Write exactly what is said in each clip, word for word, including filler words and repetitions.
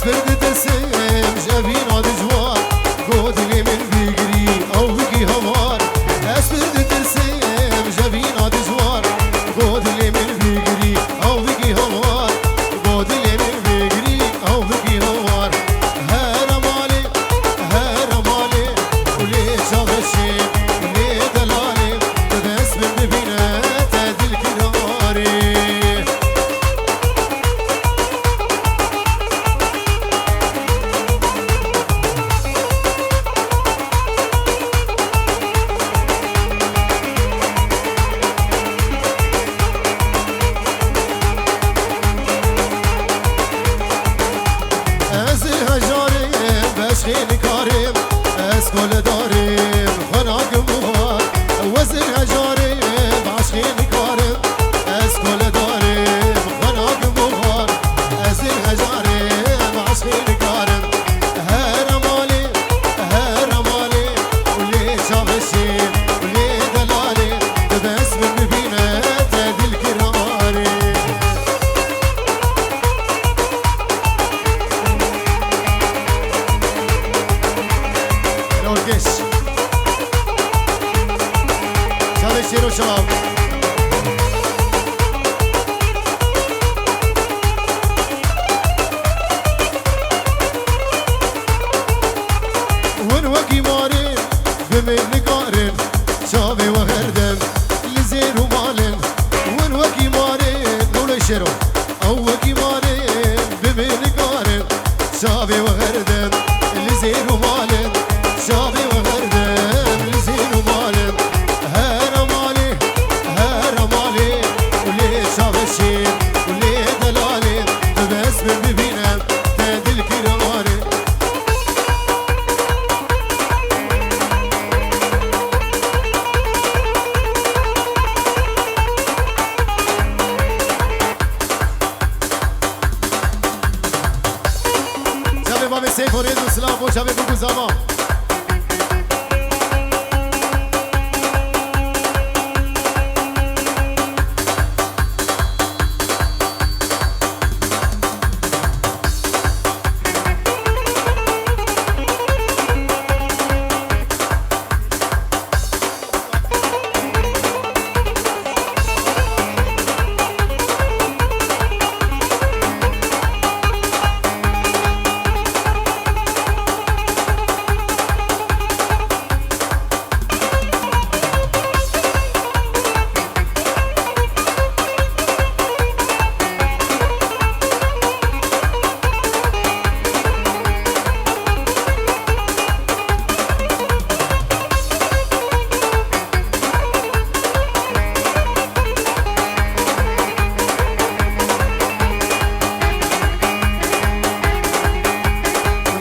Pir ditirsim ji evîna dijwar, go dilê min bigirî, ew bikî hewar. Ez pir ditirsim ji evîna dijwar, go dilê min bigirî, ew bikî hewar. Go dilê min bigirî, ew bikî hewar. Here malê, here malê, û lê çavê şê, û lê delalê, bi dest min bibîne te dilkirarê. Ez ê hejarê beşxê nikarim, ez koledarê xwe nakim buxar. Ez ê hejarê beşxê nikarim, ez koledarê xwe nakim buxar. Ez ê hejarê beşxê nikarim. Here malê, here malê, û lê çavê şê, û lê delalê, bi dest min bibîne te dilkirarê. Norgeş. Çavê şêro çav. Hûn wekî marê bi min nikarin, çavê we herdem li zêr û malin. Hûn wekî marê, nûlê şêro. Ew wekî marê bi min nikarin, çavê we herdem li zêr û malin. Çavê we herdem li zêr û malin. Here malê, here malê, û lê çavê şê, û lê delalê, bi dest min bibîne te dilkirarê. Çavê bavê Seyfo rêz û silav bo çavê Bûk û Zava.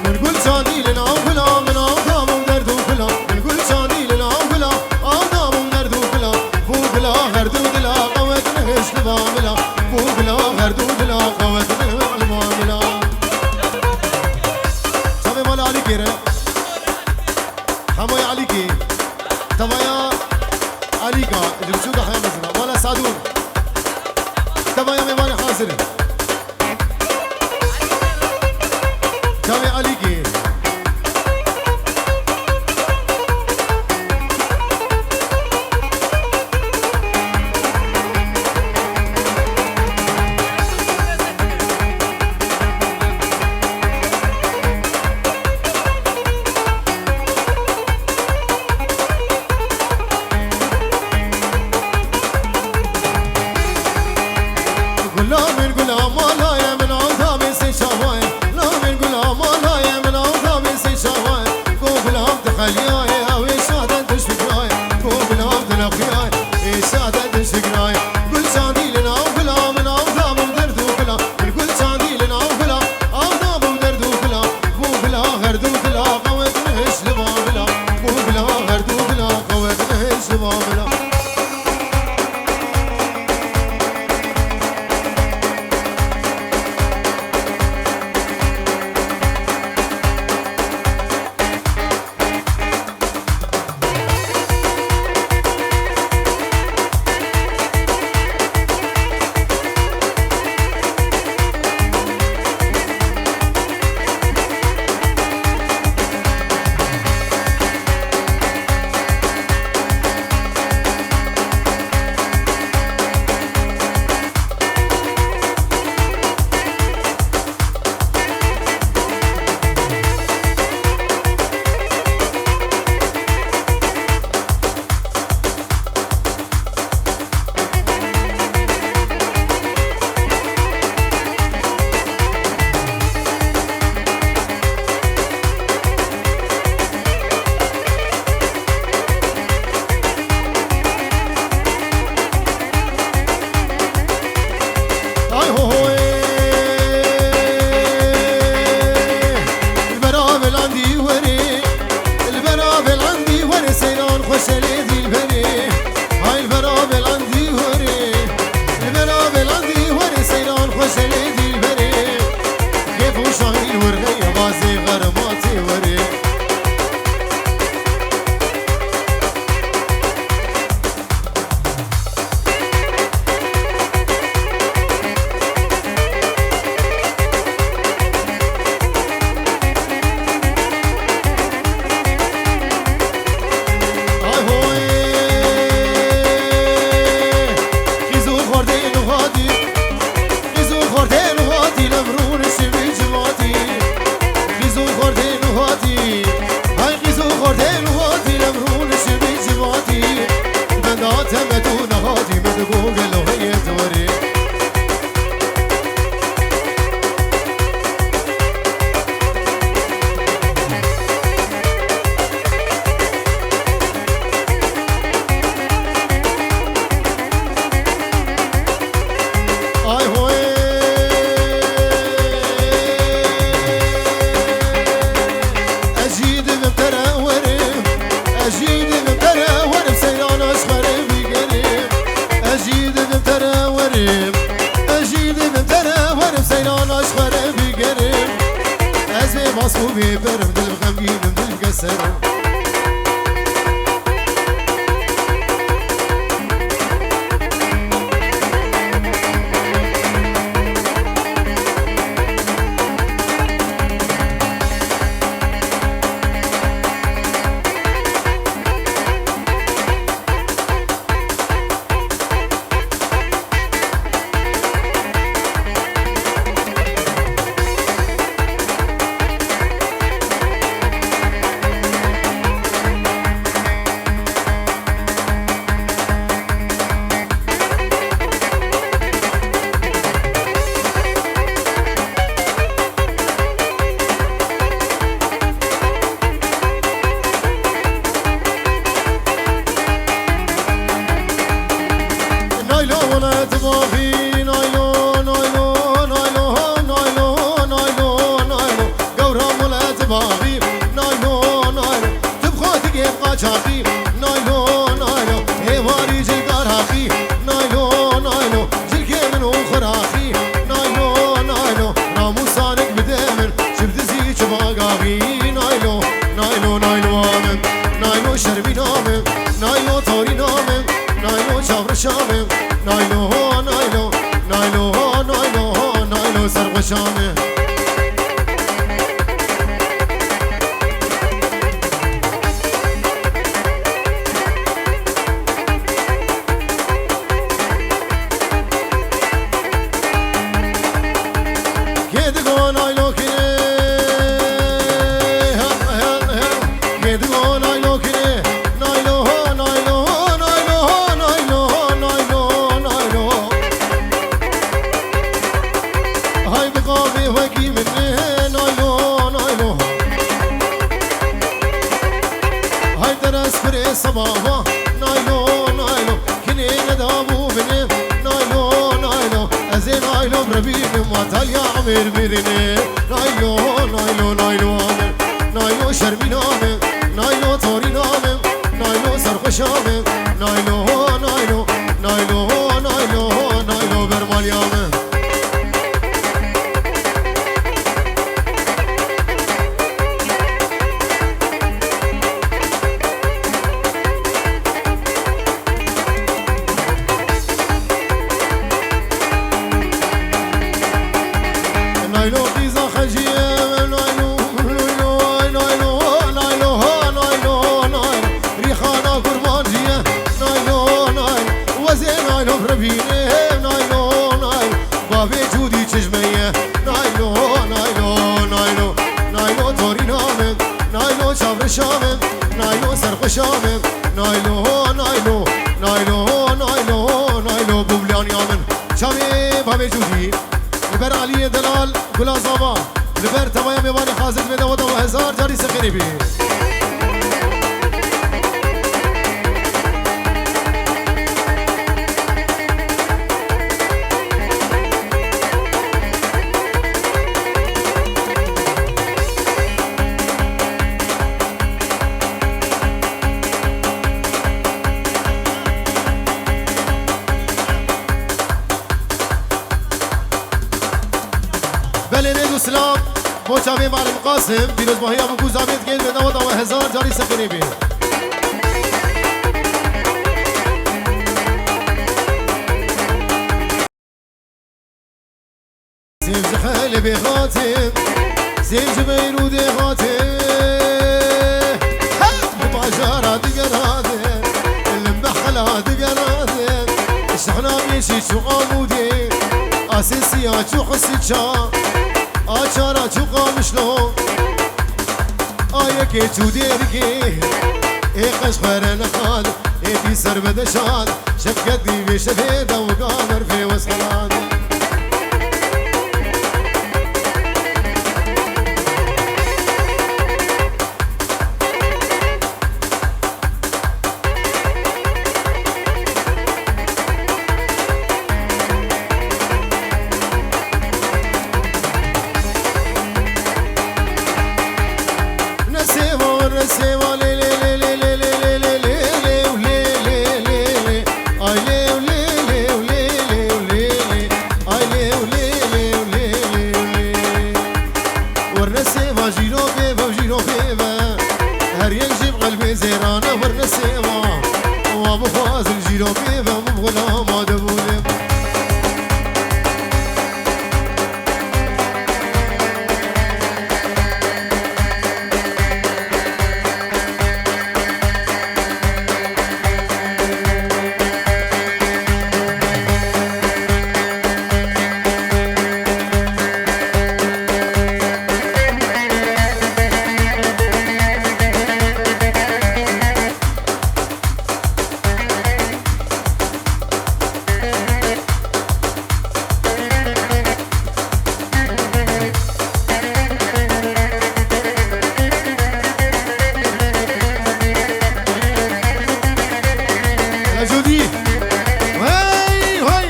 Min gul çandî li nav gula, min av da min derd û fila. Min gul çandî li nav gula, av da min derd û fila. Bû gula her du dila qewet min hişk li va mila. Bû gula her du dila qewet min hişk li va mila. Çavê mala Alîkê re. Hemoya Alîkê. Tevaya Alîka, ji biçûka heya mezin e. Mala Sadûn. Tevaya mêvanê hazir e. Çavê Alîkê. Gula min gula mala ye, min av da min sê çava ye. La min gula mala ye, min Landî were seyran xweşelê dîlberê. Kêf û şahîn wir heye bazê xermatê were. Ay hoy, qîz û xwerdê nuha dî. Qîz û xwerdê nuha dî, lem rûn şivî civatî. Qîz û xwerdê nuha dî. Ay qîz û xwerdê nuha dî, lem rûn şivî civatî. Benda te me tu nehadî, me digo gelo heye tu werê. Ay hoy. Ez jî divim te re werim, ez jî divim te re werim, seyrana ji xwe re bigerim. Ez jî divim te re werim, ez jî divim te re werim, seyrana ji xwe re bigerim. Ez bê bask û bê berim, dil bi xemgîn im, dil bike serim. Naylo welat baxî, naylo, naylo, naylo, naylo, naylo, naylo. Gewra welat baxî, naylo, naylo. Tu bi xwe digê qaçaxî, naylo, naylo. Êvarî cilkar haqî, naylo, naylo. Cilkê min û xiraxî, naylo, naylo. Namûsanik bide min, çi bi dizî, çi bi agaxî, naylo, naylo, naylo min. Naylo şermîna min, naylo torîna min, naylo çavreşa min, naylo ho, naylo, naylo ho, naylo ho, naylo serxweşa min. Kê digo naylo kine, he, he, he. Kê digo naylo kine, naylo ho, naylo ho, naylo ho, naylo ho, naylo ho, naylo ho. Hay bi qavê wekî min e, naylo, naylo. Hay derez kurê seba va, naylo, naylo. Kinê nedabû binê, naylo, naylo. Ez ê naylo bi rebî min, ma talya amêr mirinê. Naylo, naylo, naylo amin. Naylo şermîna min, naylo torîna min, naylo serxweşa min. Naylo, naylo, naylo, naylo, naylo bermalya min. Naylo qîza xeciyê, naylo, naylo, naylo, naylo, naylo, naylo, rîxana kurmanciyê, naylo, naylo, wezê naylo revînê, naylo, naylo, bavê cûdî çişmeyê, naylo, naylo, naylo, naylo torîna min, naylo çavreşa min, naylo serxweşa min, naylo, naylo, naylo, naylo, naylo bûvlaniya min. Çavê bavê cûdî, li ber Aliyê Delal, Gula Zava, li ber tevaya mêvanê xazê divê daweta we hezar carî sexêrê bî. Belê rêz û silav bo çavê Malim Qasim, pîrozbahiya bo ku zavêt gel ve dawa dawa hezar carî sekinê bê. Sêv ji Helebê hatin, sêv ji Beyrûdê hatin. Hat bi bajara digeradin, li mehela digeradin. Şehna Mêşî çû Amûdê, Asêsiya çû Hisiça, Açara çû Qamişlo. Ayekê çû Dêrikê, ê qeş xwere nexan, ê pîser bide şan. Şevket dî vê şevê de wika merfê wesxelan. Nesêva, nesêva, lê, lê, lê, lê, lê, lê, lê, lê, lê, lê, lê, lê, lê, lê, lê. Ay, lê, lê, lê, lê, lê, lê, lê, lê. Ay, lê, lê, lê, lê, lê, lê. Werne sêva jîro pê ve, jîro pê ve. Her yek jî bi qelbê zêrane werne sêva. Wa bixwazin jîro pê ve, min bi xwe lama de bûne. Jodî. Hey, hey.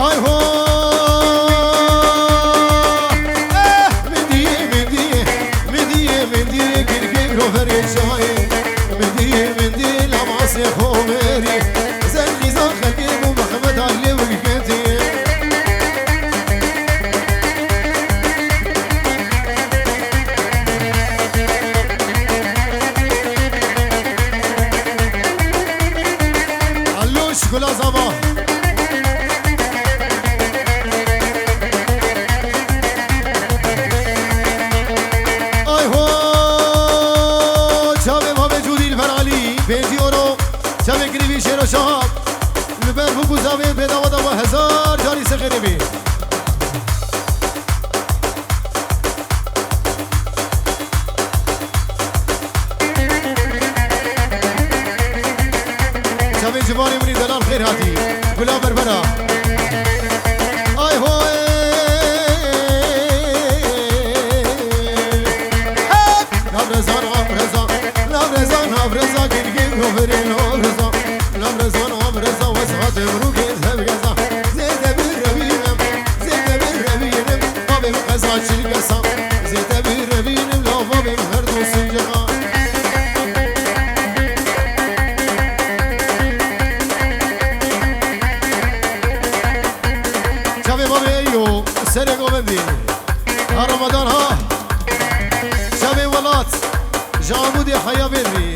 Ay ho! Eh, min dî, min dî, min dî, min dî, kir, kir, roverê çayê. Min dî, min dî, lamasê Homerî. Zer xîza xelkê bû Mehmet Alê Wilketî. Allo, şikola zava. Ay ho! Çavê Mavê Cûdî li Feralî, pêncî euro. Çavê Girîvî Şêro Şahap. Li ber bûk û zavê bêdawa dawa hezar carî sexirê bî. Çavê civanê min î delal xêr hatî. Gula berbera. Ay ho, ê. Navreza, navreza, navreza, navreza, gir, gir, navrê, navreza. Navreza, navreza, wes hate mrûkê hevgeza. Zêde bir revînim, zêde bir revînim, babê min qeza çilgesa. Zêde bir revînim, la babê min her du sinceka. Çavê babê Eyo, serê govendî. Ha Ramadan ha. Çavê welat, ji Amûdê heya Bedrî.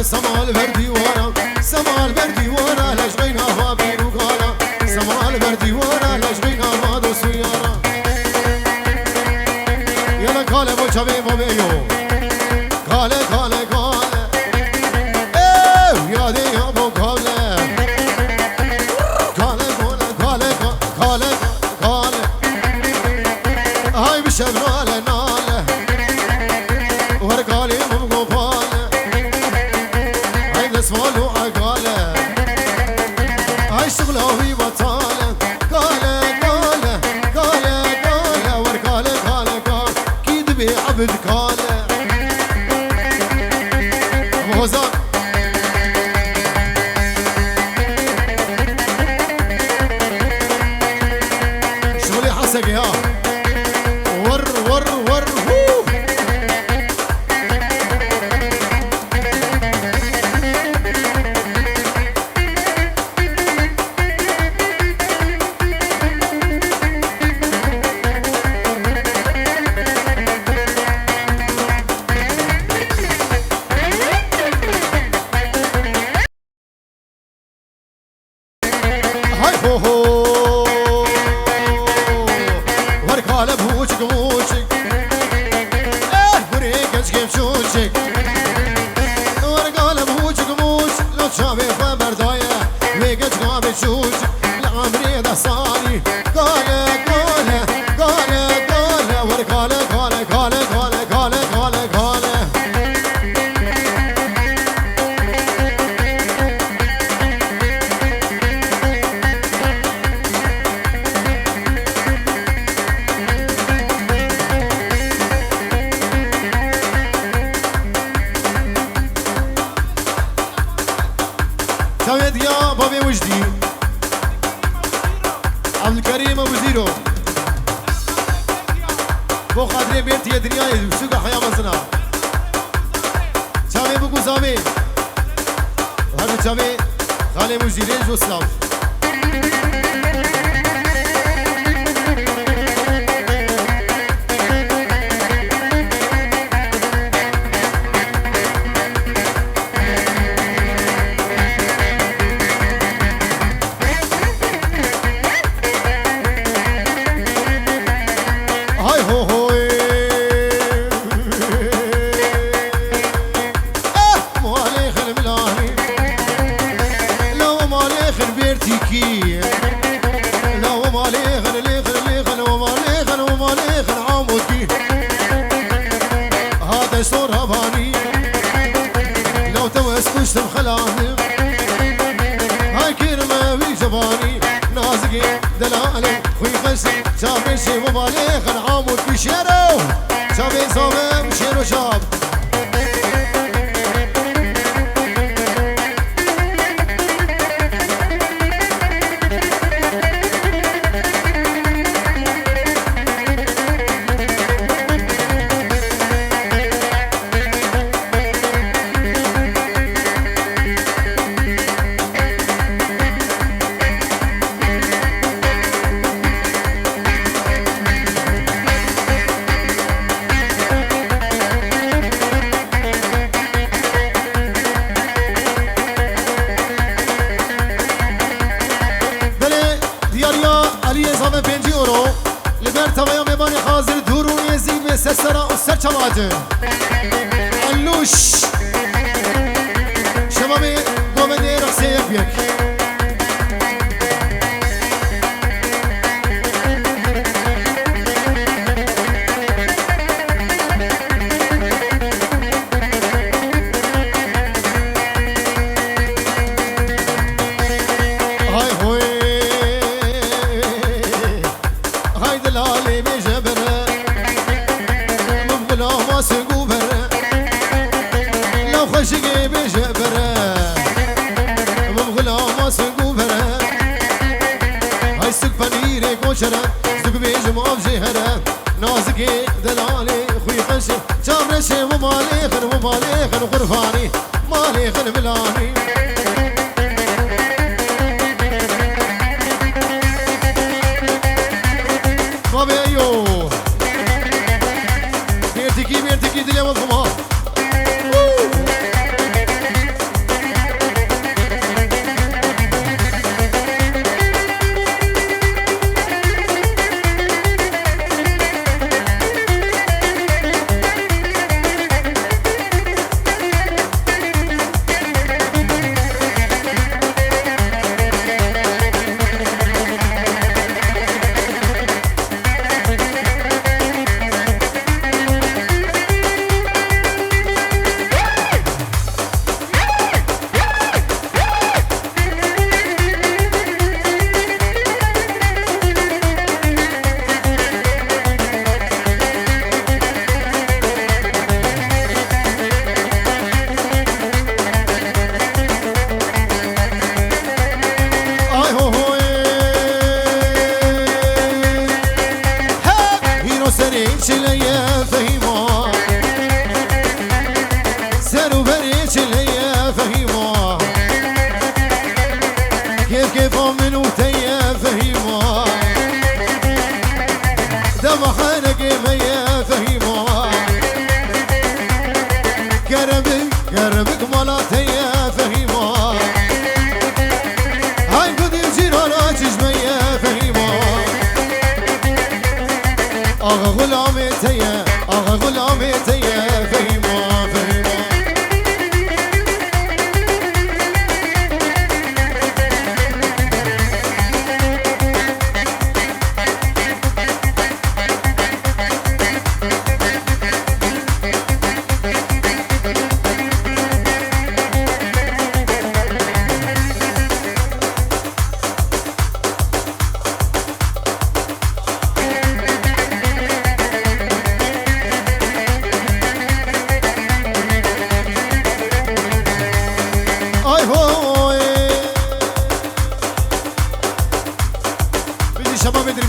Semal ver dîwara, semal ver dîwara, lejbeyna va bîr û gala. Semal ver dîwara, lejbeyna va dost û yara. Yala kale bo çavê bo bê yo. Kale, kale, kale. Ew yadê ya bo kale. Kale, kale, kale, ka-, kale, kale. Hay bi şev nale, nale. Wer kalê min gopale. Hay desval û egale. Hay şixla wî betale. Kale, kale, kale, kale. Wer kale, kale, kale. Kî dibê ebid kale. Hozan. Şolê Hesegê ha. Wer, wer, wer, hû. Hay ho ho. Wer kale buçik buçik. Eh, gurê genç genç çocuk. Wer kale buçik buçik. Lo çavê xwe berdaye. Wê genç gavê çocuk. Li emrê de salî. Kale, kale, kale, kale. Wer kale, kale, kale, kale, kale, kale, kale. Çavê diya bavê Wijdî. Abdulkerîm Ebu Zîro. Bo xatirê bêrtiyê dinyayê, sûka heya mezin a. Çavê bûk û zavê. Her du çavê xalê Wijdî rê ji silav. Hay ho hoy. Eh, malê xil milanî. Lo malê xil bêrtîkî. Lo malê xil, lê xil, lê xil, lo malê xil, lo malê xil amûtî. Hate sor havanî. Lo te wes kuştim xelanî. Hay kirme wî civanî. Nazikê delalê xwî xeşî. Çavê şêvo malê xil amûtî şêro. Çavê zavem şêro şav. Belê, diyariya Eliyê Zame pêncî euro. Li ber teveya mêvanê hazir dûr û nêzîk bê ser sera û ser çavacin. Elûş. Şevabê govendê rexsê yek bi yek. Hay hoy. Hay delalê bêje bere. Min gulama singû bere. Law xweşikê bêje bere. Min gulama singû bere. Hay sik penîrê koçere. Sik bêjim av jê here. Nazikê delalê xwî xeşê. Çavreşê wi malê xin, wi malê xin qurbanî. Malê xin milanî. Babê yo. Mêrtikî, mêrtikî dilê we xuma.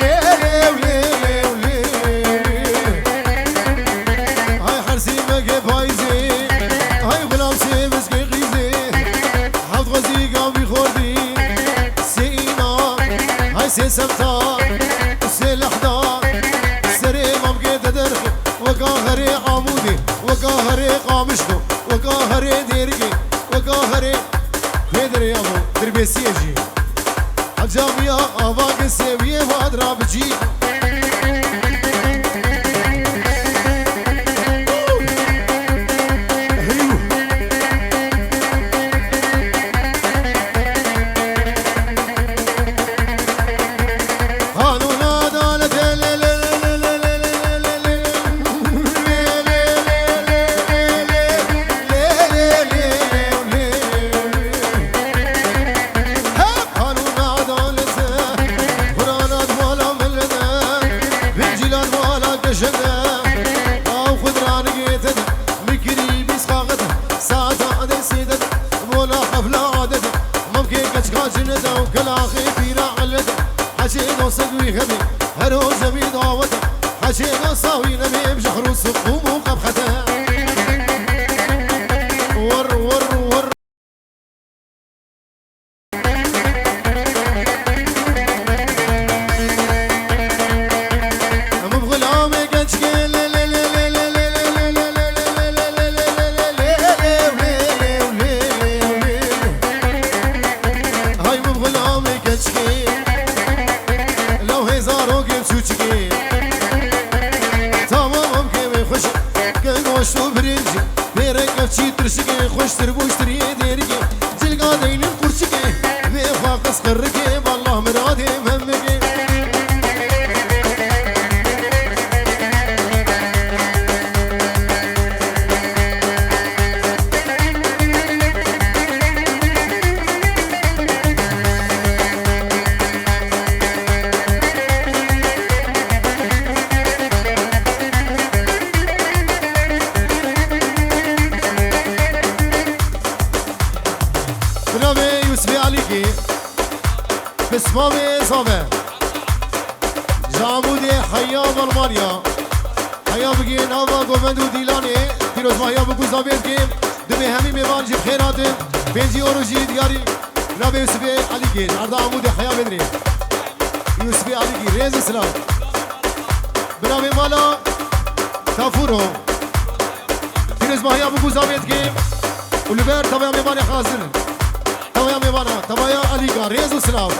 Lê, lê, lê, lê, lê, lê. Hay hersîmekê payîzê, hay xulamsê miskê qîzê. Heft xwezî gavî xortî, sê îna, hay sê semta, sê lehda. Serê mamkê te derxê, weka herê Amûdê, weka herê Qamişlo, weka herê Dêrikê, weka herê Hêdirê ya bo, Dirbêsiyê jî. Hecamiya ava ke sêwiyê vadra bicî. Qanûna adaletê lê, lê, lê, lê, lê, lê, lê, lê, lê, lê, lê. Lê, lê, lê, lê, lê, lê, lê, lê, lê. He, qanûna adalet e, Qur'ana di mala millet e, Încîla di mala geşe de, ew xwe di ranigê te de, min kirî bîst kaxet e, saeta destê te de, bona hefla adet e, mamkê keçika cine de û kelaxê pîra ellet e, heçê dostek wî hebê, her o zemî dawet e, heçê dosta wî nebê, bi jehr û siqûm û qebxet e. Wer, wer, wer. Hemû xulamê gençkê lê, lê, lê, lê. Hay min xulamê gençkê, lewhê zarokê çûçikê. Tamam em kê wê xweş, ke goşt û birinc. Pêrek kevçî tirşikê, xweştir bû ji tiriyê dêrikê. Cilga deynin qurçikê, vê xwe qis qirrikê, wallah miradê memikê. Bi navê Yûsifê Alîkî, Pismamê Zave, ji Amûdê heya Almanya, heya bigihên ava govend û dîlanê, pîrozbahiya bi ku zavê dikê, dibê hemî mêvan jî bi xêr hatin, pêncî euro jî diyarî, bi navê Yûsifê Alîkî, ji erda Amûdê heya bêdirê. Yûsifê Alîkî, rêz û silav. Bi navê mala Tafuro. Pîrozbahiya bi ku zavê dikê û li ber tavaya mêvanê hazir. Tavaya mêvana, tavaya Alîka, rêz û silav.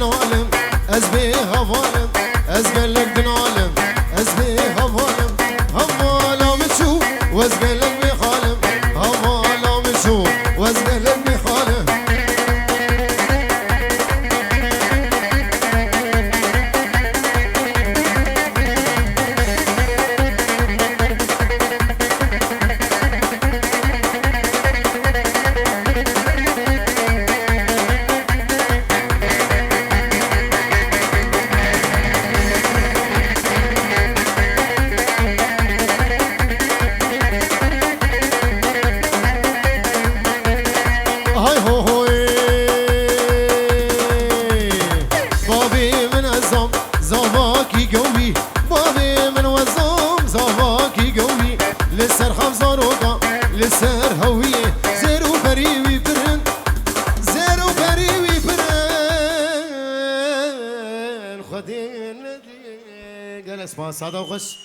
Alim, ez bê hevalim, ez gelek din alim, ez bê hevalim, hevala min çû, ez gelek bê xalim, hevala min çû, ez gelek bê xalim. Hay ho hoy. Bavê min ez zam, zavakî gewî. Bavê min we zam, zavakî gewî. Li ser xev zaroka, li ser hewiyê. Zêr û berî wî pir in, zêr û berî wî pir in. Xwedê nedî. Gelek spas, sada xweş.